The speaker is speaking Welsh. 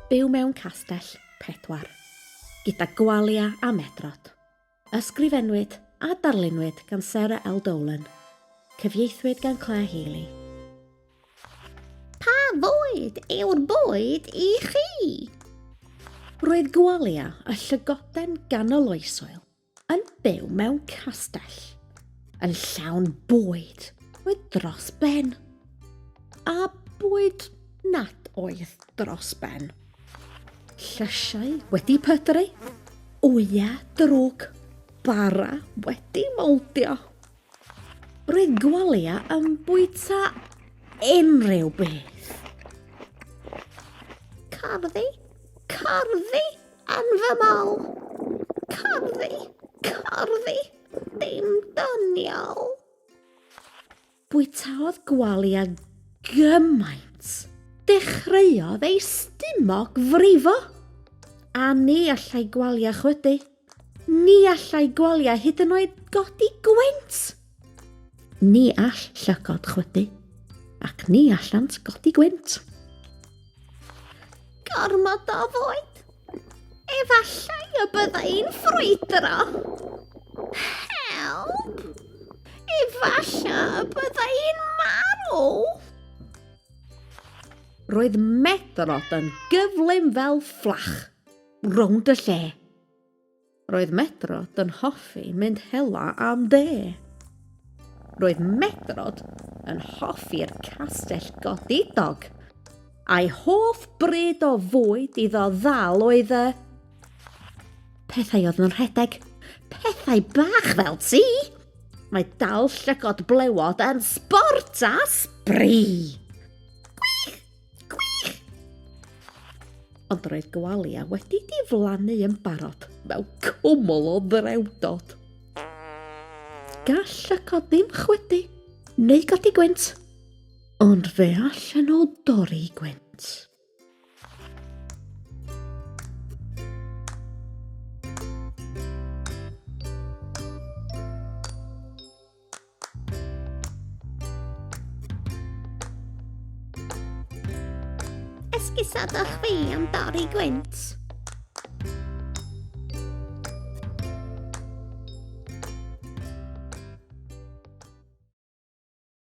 Byw mewn castell 4. Gyda Gwalia a Medrod. Ysgrifennwyd a darlunwyd gan Sarah L Dolan. Cyfieithwyd gan Claire Healy. Pa fwyd yw'r bwyd i chi? Roedd Gwalia, y llygoden ganol oesoel, yn byw mewn castell, yn llawn bwyd oedd dros ben, a bwyd nad oedd dros ben. Llysiau wedi pydru, wyau drwg, bara wedi moldio. Roedd Gwalia yn bwyta unrhyw beth. Carddi, carddi, Yn fy mol. Carddi, carddi, dim doniol. Bwytaodd Gwalia gymaint. Dechreuodd ei stumog frifo. A ni allai Gwalia chwydu. Ni allai Gwalia hyd yn oed godi gwynt. Ni all llygod chwydu, ac ni allant godi gwynt. Gormod o fwyd. Efallai y bydda i'n ffrwydro. Help! Efallai y bydda i'n marw. Roedd Medrod yn gyflym fel fflach rownd y lle. Roedd Medrod yn hoffi mynd hela am de. Roedd Medrod yn hoffi'r castell godidog, a'i hoff bryd o fwyd iddo ddal oedd y pethau oedd yn rhedeg, pethau bach fel ti. Mae dal llygod blewod yn sbort a sbri. Gwych! Gwych! Ond roedd Gwalia wedi diflannu yn barod mewn cwmwl o ddrewdod. Gall llygod ddim chwydu neu godi gwynt, ond fe allan nhw dorri gwynt. Esgusodwch fi am dorri gwynt.